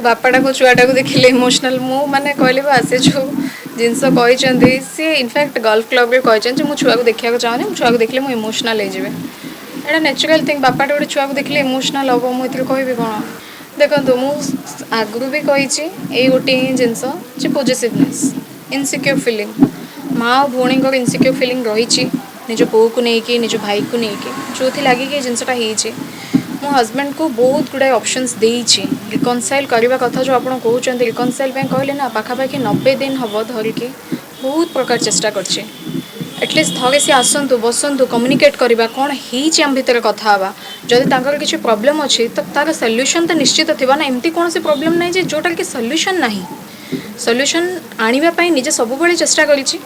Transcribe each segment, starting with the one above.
ବାପାଟାକୁ ଛୁଆଟାକୁ ଦେଖିଲେ ଇମୋସନାଲ୍। ମୁଁ ମାନେ କହିଲି ବା, ସେ ଯେଉଁ ଜିନିଷ କହିଛନ୍ତି, ସିଏ ଇନଫ୍ୟାକ୍ଟ ଗଲ୍ଫ କ୍ଲବ୍ରେ କହିଛନ୍ତି ଯେ ମୁଁ ଛୁଆକୁ ଦେଖିବାକୁ ଚାହୁଁନି, ମୁଁ ଛୁଆକୁ ଦେଖିଲେ ମୁଁ ଇମୋସନାଲ୍ ହେଇଯିବି। ଏଇଟା ନ୍ୟାଚୁରାଲ୍ ଥିଙ୍ଗ। ବାପାଟା ଗୋଟେ ଛୁଆକୁ ଦେଖିଲେ ଇମୋସନାଲ୍ ହେବ, ମୁଁ ଏଥିରେ କହିବି କ'ଣ? ଦେଖନ୍ତୁ, ମୁଁ ଆଗରୁ ବି କହିଛି, ଏଇ ଗୋଟିଏ ହିଁ ଜିନିଷ ଯେ ପୋଜେସିଭନେସ୍, ଇନସିକ୍ୟୁର ଫିଲିଂ। ମା ଆଉ ଭଉଣୀଙ୍କର ଇନସିକ୍ୟୁର ଫିଲିଂ ରହିଛି ନିଜ ପୁଅକୁ ନେଇକି, ନିଜ ଭାଇକୁ ନେଇକି, ଯେଉଁଥିଲାଗି କି ଏ ଜିନିଷଟା ହେଇଛି। ମୁଁ ହଜବେଣ୍ଡକୁ ବହୁତ ଗୁଡ଼ାଏ ଅପସନ୍ସ ଦେଇଛି ରିକନସାଇଲ୍ କରିବା କଥା। ଯେଉଁ ଆପଣ କହୁଛନ୍ତି ରିକନସାଇଲ୍ ପାଇଁ, କହିଲେ ନା, ପାଖାପାଖି 90 ଦିନ ହେବ ଧରିକି ବହୁତ ପ୍ରକାର ଚେଷ୍ଟା କରିଛି। ଆଟଲିଷ୍ଟ ଥରେ ସେ ଆସନ୍ତୁ, ବସନ୍ତୁ, କମ୍ୟୁନିକେଟ୍ କରିବା, କ'ଣ ହେଇଛି ଆମ ଭିତରେ କଥା ହେବା। ଯଦି ତାଙ୍କର କିଛି ପ୍ରୋବ୍ଲେମ୍ ଅଛି ତ ତାର ସଲ୍ୟୁସନ୍ ତ ନିଶ୍ଚିତ ଥିବ ନା। ଏମିତି କୌଣସି ପ୍ରୋବ୍ଲେମ୍ ନାହିଁ ଯେ ଯେଉଁଟାର କି ସଲ୍ୟୁସନ୍ ନାହିଁ। ସଲ୍ୟୁସନ୍ ଆଣିବା ପାଇଁ ନିଜେ ସବୁବେଳେ ଚେଷ୍ଟା କରିଛି।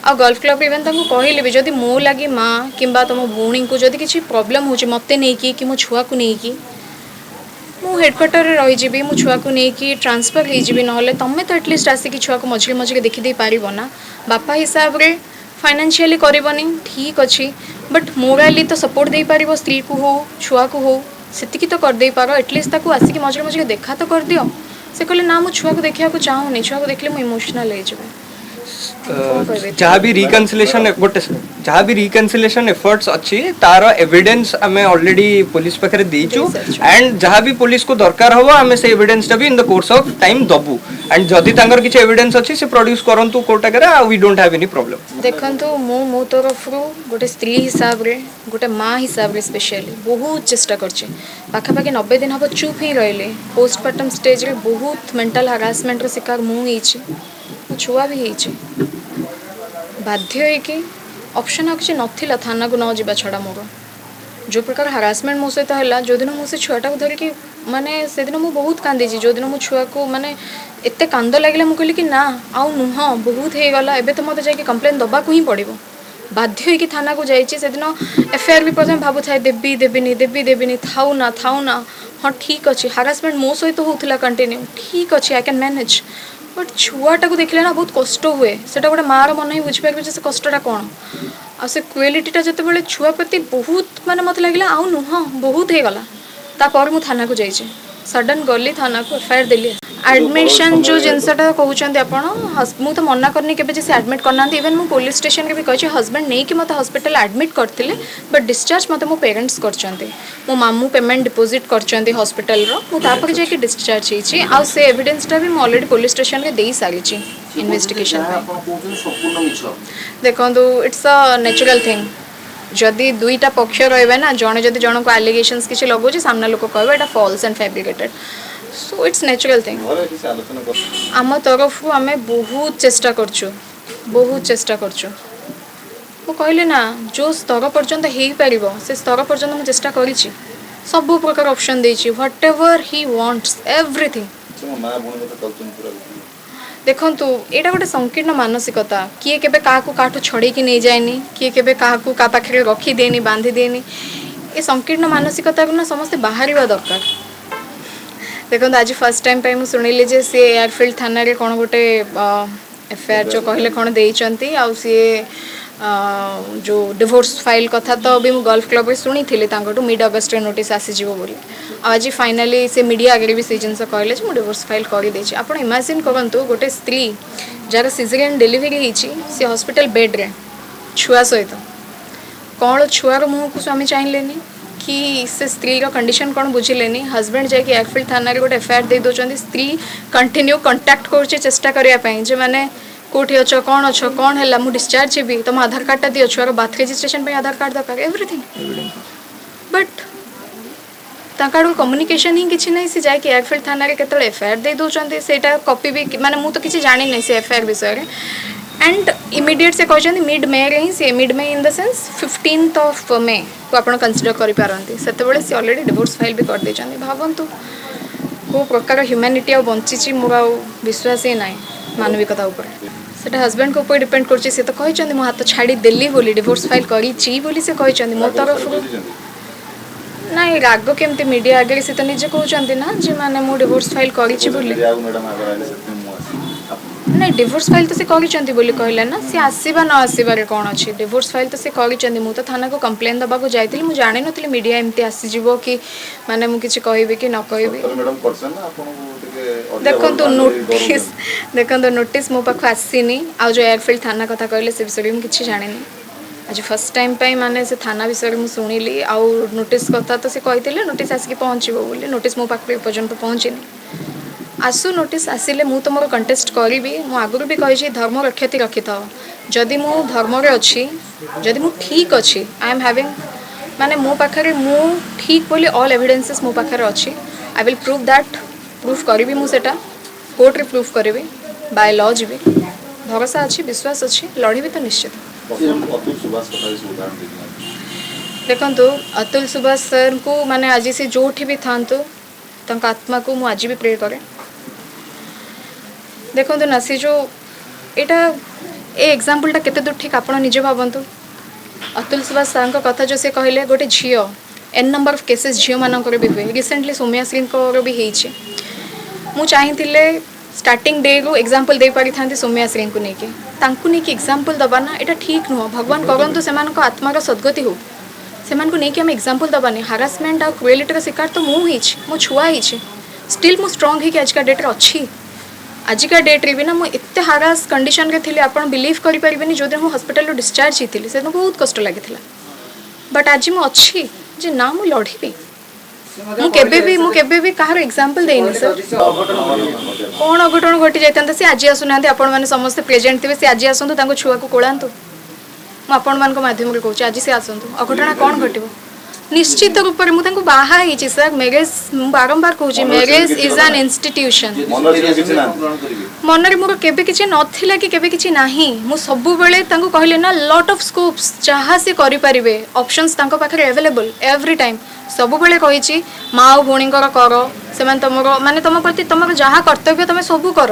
ଆଉ ଗଲ୍ଫ କ୍ଲବ୍ରେ ଇଭେନ୍ ତାଙ୍କୁ କହିଲି ବି, ଯଦି ମୋ ଲାଗି ମା କିମ୍ବା ତୁମ ଭଉଣୀଙ୍କୁ ଯଦି କିଛି ପ୍ରୋବ୍ଲେମ୍ ହେଉଛି ମୋତେ ନେଇକି କି ମୋ ଛୁଆକୁ ନେଇକି, ମୁଁ ହେଡ଼କ୍ୱାର୍ଟରରେ ରହିଯିବି, ମୁଁ ଛୁଆକୁ ନେଇକି ଟ୍ରାନ୍ସଫର୍ ହେଇଯିବି। ନହେଲେ ତୁମେ ତ ଆଟଲିଷ୍ଟ ଆସିକି ଛୁଆକୁ ମଝିରେ ମଝିରେ ଦେଖିଦେଇ ପାରିବ ନା। ବାପା ହିସାବରେ ଫାଇନାନ୍ସିଆଲି କରିବନି, ଠିକ୍ ଅଛି, ବଟ୍ ମୋରାଲି ତ ସପୋର୍ଟ ଦେଇପାରିବ। ସ୍ତ୍ରୀକୁ ହଉ, ଛୁଆକୁ ହଉ, ସେତିକି ତ କରିଦେଇପାର। ଆଟଲିଷ୍ଟ ତାକୁ ଆସିକି ମଝିରେ ମଝିରେ ଦେଖା ତ କରିଦିଅ। ସେ କହିଲେ, ନା, ମୁଁ ଛୁଆକୁ ଦେଖିବାକୁ ଚାହୁଁନି, ଛୁଆକୁ ଦେଖିଲେ ମୁଁ ଇମୋସନାଲ୍ ହେଇଯିବି। କଣ କହିବି? ଯାହା ବି ରିକନସିଲେସନ, ଗୋଟେ second, ଯାହା ବି ରିକନସିଲେସନ ଏଫର୍ଟସ୍ ଅଛି, ତାର ଏଭିଡେନ୍ସ ଆମେ ଅଲରେଡି ପୋଲିସ ପାଖରେ ଦେଇଛୁ। ଦେଇସାରିଛୁ। ଆଣ୍ଡ ଯାହା ବି ପୋଲିସକୁ ଦରକାର ହବ, ଆମେ ସେ ଏଭିଡେନ୍ସଟା ବି in the course of time ଦବୁ। ଆଣ୍ଡ ଯଦି ତାଙ୍କର କିଛି ଏଭିଡେନ୍ସ ଅଛି, ସେ ପ୍ରଡ୍ୟୁସ କରନ୍ତୁ କୋର୍ଟ ଆଗରେ ଆଉ we don't have any problem. ଦେଖନ୍ତୁ, ମୁଁ ମୋ ତରଫରୁ ଗୋଟେ ସ୍ତ୍ରୀ ହିସାବରେ, ଗୋଟେ ମା ହିସାବରେ ସ୍ପେଶିଆଲି ବହୁତ ଚେଷ୍ଟା କରିଛି। ପାଖାପାଖି 90 ଦିନ ହେବ ଚୁପ୍ ହିଁ ରହିଲି। ପୋଷ୍ଟପାର୍ଟମ୍ ଷ୍ଟେଜ୍ରେ ବହୁତ ମେଣ୍ଟାଲ୍ ହାରାସମେଣ୍ଟର ଶିକାର ମୁଁ ହେଇଛି, ମୋ ଛୁଆ ବି ହେଇଛି। ବାଧ୍ୟ ହେଇକି, ଅପସନ୍ ଆଉ କିଛି ନଥିଲା ଥାନାକୁ ନ ଯିବା ଛଡ଼ା ମୋର। ଯେଉଁ ପ୍ରକାର ହାରାସମେଣ୍ଟ ମୋ ସହିତ ହେଲା, ଯେଉଁଦିନ ମୁଁ ସେ ଛୁଆଟାକୁ ଧରିକି, ମାନେ ସେଦିନ ମୁଁ ବହୁତ କାନ୍ଦିଛି। ଯେଉଁଦିନ ମୁଁ ଛୁଆକୁ, ମାନେ ଏତେ କାନ୍ଦ ଲାଗିଲା, ମୁଁ କହିଲି କି ନା, ଆଉ ନୁହଁ, ବହୁତ ହେଇଗଲା, ଏବେ ତ ମୋତେ ଯାଇକି କମ୍ପ୍ଲେନ୍ ଦେବାକୁ ହିଁ ପଡ଼ିବ। ବାଧ୍ୟ ହେଇକି ଥାନାକୁ ଯାଇଛି। ସେଦିନ ଏଫଆଇଆର୍ ବି ପ୍ରଥମେ ଭାବୁଥାଏ ଦେବି, ଦେବିନି, ଦେବି, ଦେବିନି, ଥାଉ ନା, ଥାଉ ନା, ହଁ ଠିକ୍ ଅଛି। ହାରାସମେଣ୍ଟ ମୋ ସହିତ ହେଉଥିଲା କଣ୍ଟିନ୍ୟୁ, ଠିକ୍ ଅଛି, I can manage, but ଛୁଆଟାକୁ ଦେଖିଲେ ନା ବହୁତ କଷ୍ଟ ହୁଏ। ସେଇଟା ଗୋଟେ ମାଆର ମନ ହିଁ ବୁଝିପାରିବ ଯେ ସେ କଷ୍ଟଟା କ'ଣ। ଆଉ ସେ କ୍ରୁଏଲିଟିଟା ଯେତେବେଳେ ଛୁଆ ପ୍ରତି ବହୁତ, ମାନେ ମୋତେ ଲାଗିଲା ଆଉ ନୁହଁ, ବହୁତ ହେଇଗଲା। ତାପରେ ମୁଁ ଥାନାକୁ ଯାଇଛି। ସଡନ୍ ଗଲି ଥାନାକୁ, ଏଫଆଇଆର୍ ଦେଲି। ଆଡ଼ମିସନ୍ ଯେଉଁ ଜିନିଷଟା କହୁଛନ୍ତି ଆପଣ, ମୁଁ ତ ମନା କରିନି କେବେ ଯେ ସେ ଆଡ଼ମିଟ୍ କରିନାହାନ୍ତି। ଇଭେନ୍ ମୁଁ ପୋଲିସ ଷ୍ଟେସନରେ ବି କହିଛି, ହଜବେଣ୍ଡ ନେଇକି ମୋତେ ହସ୍ପିଟାଲ ଆଡ଼ମିଟ୍ କରିଥିଲେ, ବଟ୍ ଡିସଚାର୍ଜ ମୋତେ ମୋ ପେରେଣ୍ଟସ୍ କରିଛନ୍ତି। ମୋ ମାମୁଁ ପେମେଣ୍ଟ ଡିପୋଜିଟ୍ କରିଛନ୍ତି ହସ୍ପିଟାଲର। ମୁଁ ତାପରେ ଯାଇକି ଡିସଚାର୍ଜ ହେଇଛି। ଆଉ ସେ ଏଭିଡେନ୍ସଟା ବି ମୁଁ ଅଲରେଡ଼ି ପୋଲିସ ଷ୍ଟେସନରେ ଦେଇସାରିଛି ଇନଭେଷ୍ଟିଗେସନ୍ ଯାହା ପାଇଁ। ଆପଣ କହୁଛନ୍ତି ସମ୍ପୂର୍ଣ୍ଣ ମିଛ। ଦେଖନ୍ତୁ, it's a natural thing. ଯଦି ଦୁଇଟା ପକ୍ଷ ରହିବେ ନା, ଜଣେ ଯଦି ଜଣଙ୍କୁ ଆଲିଗେସନ୍ସ କିଛି ଲଗାଉଛି, ସାମ୍ନା ଲୋକ କହିବ ଏଇଟା false and fabricated, so it's natural thing. ଘରେ କିଛି ଆଲୋଚନା କର ଆମ ତରଫରୁ ଆମେ ବହୁତ ଚେଷ୍ଟା କରୁଛୁ, ବହୁତ ଚେଷ୍ଟା କରୁଛୁ। ମୁଁ କହିଲି ନା, ଯେଉଁ ସ୍ତର ପର୍ଯ୍ୟନ୍ତ ହେଇପାରିବ, ସେ ସ୍ତର ପର୍ଯ୍ୟନ୍ତ ମୁଁ ଚେଷ୍ଟା କରିଛି। ସବୁ ପ୍ରକାର ଅପସନ୍ ଦେଇଛି, whatever he wants, everything. ସେ ମୋ ମା ଭଉଣୀ କଥା କହୁଛନ୍ତି ପୁରା। ଦେଖନ୍ତୁ, ଏଇଟା ଗୋଟେ ସଂକୀର୍ଣ୍ଣ ମାନସିକତା। କିଏ କେବେ କାହାକୁ କାହାଠୁ ଛଡ଼େଇକି ନେଇଯାଏନି, କିଏ କେବେ କାହାକୁ କାହା ପାଖରେ ରଖିଦିଏନି, ବାନ୍ଧି ଦିଏନି। ଏ ସଂକୀର୍ଣ୍ଣ ମାନସିକତାରୁ ନା ସମସ୍ତେ ବାହାରିବା ଦରକାର। ଦେଖନ୍ତୁ, ଆଜି ଫାର୍ଷ୍ଟ ଟାଇମ୍ ପାଇଁ ମୁଁ ଶୁଣିଲି ଯେ ସିଏ ଏୟାରଫିଲ୍ଡ ଥାନାରେ କ'ଣ ଗୋଟେ ଏଫଆଇଆର୍ ଯେଉଁ କହିଲେ କ'ଣ ଦେଇଛନ୍ତି। ଆଉ ସିଏ ଯେଉଁ ଡିଭୋର୍ସ ଫାଇଲ୍ କଥା ତ ବି ମୁଁ ଗଲ୍ଫ କ୍ଲବ୍ରେ ଶୁଣିଥିଲି ତାଙ୍କଠୁ, ମିଡ୍ ଅଗଷ୍ଟରେ ନୋଟିସ୍ ଆସିଯିବ ବୋଲି। ଆଉ ଆଜି ଫାଇନାଲି ସେ ମିଡ଼ିଆ ଆଗରେ ବି ସେଇ ଜିନିଷ କହିଲେ ଯେ ମୁଁ ଡିଭୋର୍ସ ଫାଇଲ୍ କରିଦେଇଛି। ଆପଣ ଇମାଜିନ୍ କରନ୍ତୁ, ଗୋଟେ ସ୍ତ୍ରୀ ଯାହାର ସିଜରିଆନ୍ ଡେଲିଭରି ହେଇଛି, ସେ ହସ୍ପିଟାଲ ବେଡ଼୍ରେ ଛୁଆ ସହିତ, କ'ଣ ଛୁଆର ମୁହଁକୁ ସ୍ୱାମୀ ଚାହିଁଲେନି କି ସେ ସ୍ତ୍ରୀର କଣ୍ଡିସନ୍ କ'ଣ ବୁଝିଲେନି। ହଜବେଣ୍ଡ ଯାଇକି ଏୟାରଫିଲ୍ଡ ଥାନାରେ ଗୋଟେ ଏଫଆଇଆର୍ ଦେଇ ଦେଉଛନ୍ତି। ସ୍ତ୍ରୀ କଣ୍ଟିନ୍ୟୁ କଣ୍ଟାକ୍ଟ କରୁଛି ଚେଷ୍ଟା କରିବା ପାଇଁ ଯେ ମାନେ କେଉଁଠି ଅଛ, କ'ଣ ଅଛ, କ'ଣ ହେଲା, ମୁଁ ଡିସଚାର୍ଜ ହେବି, ତୁମ ଆଧାର କାର୍ଡ଼ଟା ଦିଅ, ଛୁଆର ବାର୍ଥ ରେଜିଷ୍ଟ୍ରେସନ୍ ପାଇଁ ଆଧାର କାର୍ଡ଼ ଦରକାର, ଏଭ୍ରିଥିଙ୍ଗ। ବଟ୍ ତାଙ୍କ ଆଡ଼କୁ କମ୍ୟୁନିକେସନ୍ ହିଁ କିଛି ନାହିଁ। ସେ ଯାଇକି ଏୟାରଫିଲ୍ଡ ଥାନାରେ କେତେବେଳେ ଏଫଆଇଆର୍ ଦେଇ ଦେଉଛନ୍ତି, ସେଇଟା କପି ବି, ମାନେ ମୁଁ ତ କିଛି ଜାଣିନି ସେ ଏଫଆଇଆର୍ ବିଷୟରେ। ଆଣ୍ଡ ଇମିଡ଼ିଏଟ୍ ସେ କହିଛନ୍ତି ମିଡ୍ ମେରେ ହିଁ ସେ, mid May in the sense 15th of Mayକୁ ଆପଣ କନସିଡର କରିପାରନ୍ତି, ସେତେବେଳେ ସେ ଅଲରେଡ଼ି ଡିଭୋର୍ସ ଫାଇଲ୍ ବି କରିଦେଇଛନ୍ତି। ଭାବନ୍ତୁ କେଉଁ ପ୍ରକାର ହ୍ୟୁମାନିଟି ଆଉ ବଞ୍ଚିଛି? ମୋର ଆଉ ବିଶ୍ୱାସ ହିଁ ନାହିଁ ମାନବିକତା ଉପରେ। ସେଟା ହଜବେଣ୍ଡଙ୍କ ଉପରେ ଡିପେଣ୍ଡ କରୁଛି। ସେ ତ କହିଛନ୍ତି ମୁଁ ହାତ ଛାଡ଼ି ଦେଲି ବୋଲି, ଡିଭୋର୍ସ ଫାଇଲ୍ କରିଛି ବୋଲି ସେ କହିଛନ୍ତି। ମୋ ତରଫରୁ ନାଇଁ, ରାଗ କେମିତି? ମିଡ଼ିଆ ଆଗରେ ସେ ତ ନିଜେ କହୁଛନ୍ତି ନା ଯେ ମାନେ ମୁଁ ଡିଭୋର୍ସ ଫାଇଲ୍ କରିଛି ବୋଲି। ମିଡ଼ିଆକୁ ମ୍ୟାଡ଼ାମ ଆଗରେ ଆଇଲେ, ସେଥିପାଇଁ ମୁଁ ଆସିଲି। ନାଇଁ, ଡିଭୋର୍ସ ଫାଇଲ୍ ତ ସେ କରିଛନ୍ତି ବୋଲି କହିଲେ ନା। ସେ ଆସିବା ନ ଆସିବାରେ କ'ଣ ଅଛି? ଡିଭୋର୍ସ ଫାଇଲ୍ ତ ସେ କରିଛନ୍ତି। ମୁଁ ତ ଥାନାକୁ କମ୍ପ୍ଲେନ୍ ଦେବାକୁ ଯାଇଥିଲି। ମୁଁ ଜାଣିନଥିଲି ମିଡ଼ିଆ ଏମିତି ଆସିଯିବ କି ମାନେ ମୁଁ କିଛି କହିବି କି ନ କହିବି। ସତରେ ମ୍ୟାଡ଼ାମ କରିଛନ୍ତି ନା ଆପଣଙ୍କୁ ଟିକେ ଅଧିକା ଦେଖନ୍ତୁ, ଭଲ ନୋଟିସ୍, ଦେଖନ୍ତୁ, ନୋଟିସ୍ ମୋ ପାଖକୁ ଆସିନି। ଆଉ ଯେଉଁ ଏୟାରଫିଲ୍ଡ ଥାନା କଥା କହିଲେ, ସେ ବିଷୟରେ ମୁଁ କିଛି ଜାଣିନି। ଆଜି ଫାର୍ଷ୍ଟ ଟାଇମ୍ ପାଇଁ ମାନେ ସେ ଥାନା ବିଷୟରେ ମୁଁ ଶୁଣିଲି। ଆଉ ନୋଟିସ୍ କଥା ତ ସେ କହିଥିଲେ ନୋଟିସ୍ ଆସିକି ପହଞ୍ଚିବ ବୋଲି। ନୋଟିସ୍ ମୋ ପାଖକୁ ଏପର୍ଯ୍ୟନ୍ତ ପହଞ୍ଚିନି। ଆସୁ, ନୋଟିସ୍ ଆସିଲେ ମୁଁ ତ ମୋର କଣ୍ଟେଷ୍ଟ କରିବି। ମୁଁ ଆଗରୁ ବି କହିଛି, ଧର୍ମ ରକ୍ଷତି ରକ୍ଷିତଃ। ଯଦି ମୁଁ ଧର୍ମରେ ଅଛି, ଯଦି ମୁଁ ଠିକ୍ ଅଛି, I M having, ମାନେ ମୋ ପାଖରେ ମୁଁ ଠିକ୍ ବୋଲି ଅଲ୍ ଏଭିଡେନ୍ସେସ୍ ମୋ ପାଖରେ ଅଛି, I will prove that. Proof କରିବି ମୁଁ, ସେଟା କୋର୍ଟରେ ପ୍ରୁଭ୍ କରିବି, ବାଇ ଲ ଯିବି। ଭରସା ଅଛି, ବିଶ୍ୱାସ ଅଛି, ଲଢ଼ିବି ତ ନିଶ୍ଚିତ। ଅତୁଲ ସୁଭାଷ କଥା ବି ସେ ଉଦାହରଣ ଦେଇଥିଲେ। ଦେଖନ୍ତୁ, ଅତୁଲ ସୁଭାଷ ସାର୍ଙ୍କୁ, ମାନେ ଆଜି ସେ ଯେଉଁଠି ବି ଥାଆନ୍ତୁ, ତାଙ୍କ ଆତ୍ମାକୁ ମୁଁ ଆଜି ବି ପ୍ରେ କରେ। ଦେଖନ୍ତୁ ନା, ସେ ଯେଉଁ ଏଇଟା, ଏ ଏକ୍ଜାମ୍ପଲ୍ଟା କେତେ ଦୂର ଠିକ୍, ଆପଣ ନିଜେ ଭାବନ୍ତୁ। ଅତୁଲ ସୁଭାଷ ସାର୍ଙ୍କ କଥା ଯେଉଁ ସେ କହିଲେ, ଗୋଟେ ଝିଅ, ଏନ୍ ନମ୍ବର ଅଫ୍ କେସେସ୍ ଝିଅମାନଙ୍କର ବି ହୁଏ, ରିସେଣ୍ଟଲି ସୌମ୍ୟାଶ୍ରୀଙ୍କର ବି ହେଇଛି। ମୁଁ ଚାହିଁଥିଲେ ଷ୍ଟାର୍ଟିଂ ଡେରୁ ଏକ୍ଜାମ୍ପଲ୍ ଦେଇପାରିଥାନ୍ତି ସୌମ୍ୟାଶ୍ରୀଙ୍କୁ ନେଇକି। ତାଙ୍କୁ ନେଇକି ଏକ୍ଜାମ୍ପଲ୍ ଦେବା ନା, ଏଇଟା ଠିକ୍ ନୁହଁ। ଭଗବାନ କରନ୍ତୁ ସେମାନଙ୍କ ଆତ୍ମାର ସଦ୍ଗତି ହଉ। ସେମାନଙ୍କୁ ନେଇକି ଆମେ ଏକ୍ଜାମ୍ପଲ୍ ଦେବାନି। ହାରାସମେଣ୍ଟ ଆଉ କ୍ରୁଏଲିଟିର ଶିକାର ତ ମୁଁ ହେଇଛି, ମୋ ଛୁଆ ହେଇଛି। ଷ୍ଟିଲ୍ ମୁଁ ଷ୍ଟ୍ରଙ୍ଗ ହେଇକି ଆଜିକା ଡେଟ୍ରେ ଅଛି। ଆଜିକା ଡେଟ୍ରେ ବି ନା, ମୁଁ ଏତେ ହାରାସ କଣ୍ଡିସନରେ ଥିଲି, ଆପଣ ବିଲିଭ୍ କରିପାରିବେନି। ଯେଉଁଦିନ ମୁଁ ହସ୍ପିଟାଲରୁ ଡିସଚାର୍ଜ ହେଇଥିଲି, ସେଦିନ ବହୁତ କଷ୍ଟ ଲାଗିଥିଲା। ବଟ୍ ଆଜି ମୁଁ ଅଛି ଯେ ନା, ମୁଁ ଲଢ଼ିବି। ମୁଁ କେବେ ବି କାହାର ଏକ୍ଜାମ୍ପଲ୍ ଦେଇନି ସାର୍। କ'ଣ ଅଘଟଣ ଘଟି ଯାଇଥାନ୍ତା? ସେ ଆଜି ଆସୁନାହାନ୍ତି? ଆପଣମାନେ ସମସ୍ତେ ପ୍ରେଜେଣ୍ଟ ଥିବେ, ସେ ଆଜି ଆସନ୍ତୁ, ତାଙ୍କ ଛୁଆକୁ କୋଳାନ୍ତୁ। ମୁଁ ଆପଣମାନଙ୍କ ମାଧ୍ୟମରେ କହୁଛି, ଆଜି ସେ ଆସନ୍ତୁ, ଅଘଟଣା କ'ଣ ଘଟିବ? ନିଶ୍ଚିତ ରୂପରେ ମୁଁ ତାଙ୍କୁ ବାହା ହେଇଛି ସାର୍। ମ୍ୟାରେଜ୍, ମୁଁ ବାରମ୍ବାର କହୁଛି, ମ୍ୟାରେଜ୍ is an institution. ମନରେ କିଛି ନାହାନ୍ତି। ମନରେ ମୋର କେବେ କିଛି ନଥିଲା କି କେବେ କିଛି ନାହିଁ। ମୁଁ ସବୁବେଳେ ତାଙ୍କୁ କହିଲି ନା, ଲଟ୍ ଅଫ୍ ସ୍କୋପ୍ସ, ଯାହା ସେ କରିପାରିବେ, ଅପସନ୍ସ ତାଙ୍କ ପାଖରେ ଆଭେଲେବଲ୍ ଏଭ୍ରି ଟାଇମ୍। ସବୁବେଳେ କହିଛି, ମା ଆଉ ଭଉଣୀଙ୍କର କର, ସେମାନେ ତମର, ମାନେ ତମ ପ୍ରତି ତମର ଯାହା କର୍ତ୍ତବ୍ୟ, ତମେ ସବୁ କର।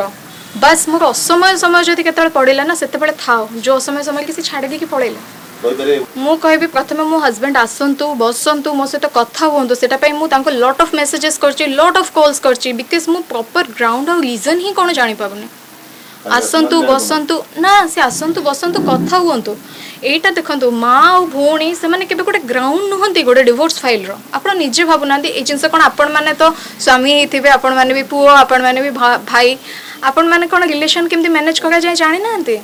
ବାସ୍, ମୋର ଅସମୟ ସମୟ ଯଦି କେତେବେଳେ ପଡ଼ିଲା ନା, ସେତେବେଳେ ଥାଅ। ଯେଉଁ ଅସମୟ ସମୟରେ କି ସେ ଛାଡ଼ି ଦେଇକି ପଳେଇଲେ। କହିପାରିବେ? ମୁଁ କହିବି, ପ୍ରଥମେ ମୋ ହଜବେଣ୍ଡ ଆସନ୍ତୁ, ବସନ୍ତୁ, ମୋ ସହିତ କଥା ହୁଅନ୍ତୁ। ସେଟା ପାଇଁ ମୁଁ ତାଙ୍କୁ ଲଟ୍ ଅଫ୍ ମେସେଜେସ୍ କରିଛି, ଲଟ୍ ଅଫ୍ କଲ୍ସ କରିଛି, because ମୁଁ ପ୍ରପର୍ ଗ୍ରାଉଣ୍ଡ ଆଉ ରିଜନ୍ ହିଁ କ'ଣ ଜାଣିପାରୁନି। ଆସନ୍ତୁ, ବସନ୍ତୁ ନା, ସେ ଆସନ୍ତୁ, ବସନ୍ତୁ, କଥା ହୁଅନ୍ତୁ। ଏଇଟା ଦେଖନ୍ତୁ, ମା ଆଉ ଭଉଣୀ ସେମାନେ କେବେ ଗୋଟେ ଗ୍ରାଉଣ୍ଡ ନୁହନ୍ତି ଗୋଟେ ଡିଭୋର୍ସ ଫାଇଲ୍ର। ଆପଣ ନିଜେ ଭାବୁନାହାନ୍ତି ଏଇ ଜିନିଷ କ'ଣ? ଆପଣମାନେ ତ ସ୍ୱାମୀ ହେଇଥିବେ, ଆପଣମାନେ ବି ପୁଅ, ଆପଣମାନେ ବି ଭାଇ, ଆପଣମାନେ କ'ଣ ରିଲେସନ୍ କେମିତି ମ୍ୟାନେଜ୍ କରାଯାଏ ଜାଣିନାହାନ୍ତି?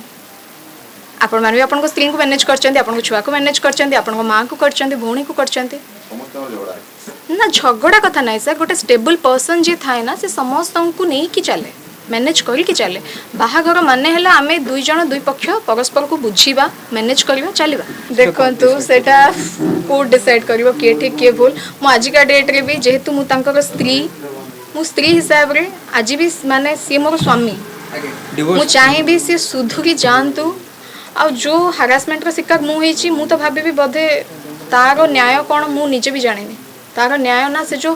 ଆପଣମାନେ ବି ଆପଣଙ୍କ ସ୍ତ୍ରୀଙ୍କୁ ମ୍ୟାନେଜ୍ କରିଛନ୍ତି, ଆପଣଙ୍କ ଛୁଆକୁ ମ୍ୟାନେଜ୍ କରିଛନ୍ତି, ଆପଣଙ୍କ ମାଆକୁ କରିଛନ୍ତି, ଭଉଣୀକୁ କରିଛନ୍ତି। ସମସ୍ତଙ୍କର ଝଗଡ଼ା। ନା, ଝଗଡ଼ା କଥା ନାହିଁ ସାର୍। ଗୋଟେ ଷ୍ଟେବଲ୍ ପର୍ସନ୍ ଯିଏ ଥାଏ ନା, ସେ ସମସ୍ତଙ୍କୁ ନେଇକି ଚାଲେ, ମ୍ୟାନେଜ୍ କରିକି ଚାଲେ। ବାହାଘର ମାନେ ହେଲା ଆମେ ଦୁଇ ଜଣ, ଦୁଇ ପକ୍ଷ ପରସ୍ପରକୁ ବୁଝିବା, ମ୍ୟାନେଜ୍ କରିବା, ଚାଲିବା। ଦେଖନ୍ତୁ, ସେଇଟା କୋର୍ଟ ଡିସାଇଡ୍ କରିବ କିଏ ଠିକ୍, କିଏ ଭୁଲ। ମୁଁ ଆଜିକା ଡେଟ୍ରେ ବି, ଯେହେତୁ ମୁଁ ତାଙ୍କର ସ୍ତ୍ରୀ, ମୁଁ ସ୍ତ୍ରୀ ହିସାବରେ ଆଜି ବି, ମାନେ ସିଏ ମୋର ସ୍ୱାମୀ, ମୁଁ ଚାହିଁବି ସିଏ ସୁଧୁରି ଯାଆନ୍ତୁ। ଆଉ ଯେଉଁ ହାରାସମେଣ୍ଟର ଶିକାର ମୁଁ ହେଇଛି, ମୁଁ ତ ଭାବିବି ବୋଧେ ତାର ନ୍ୟାୟ କ'ଣ ମୁଁ ନିଜେ ବି ଜାଣିନି। ତାର ନ୍ୟାୟ ନା, ସେ ଯେଉଁ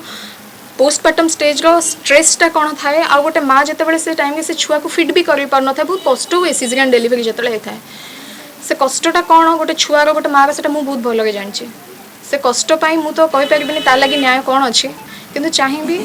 ପୋଷ୍ଟପାର୍ଟମ୍ ଷ୍ଟେଜ୍ର ଷ୍ଟ୍ରେସ୍ଟା କ'ଣ ଥାଏ, ଆଉ ଗୋଟେ ମା ଯେତେବେଳେ ସେ ଟାଇମ୍ରେ ସେ ଛୁଆକୁ ଫିଡ୍ ବି କରିପାରୁନଥାଏ, ବହୁତ କଷ୍ଟ ହୁଏ। ସିଜରିଆନ୍ ଡେଲିଭରି ଯେତେବେଳେ ହେଇଥାଏ, ସେ କଷ୍ଟଟା କ'ଣ ଗୋଟେ ଛୁଆର, ଗୋଟେ ମାଆର, ସେଟା ମୁଁ ବହୁତ ଭଲରେ ଜାଣିଛି। ସେ କଷ୍ଟ ପାଇଁ ମୁଁ ତ କହିପାରିବିନି ତା ଲାଗି ନ୍ୟାୟ କ'ଣ ଅଛି, କିନ୍ତୁ ଚାହିଁବି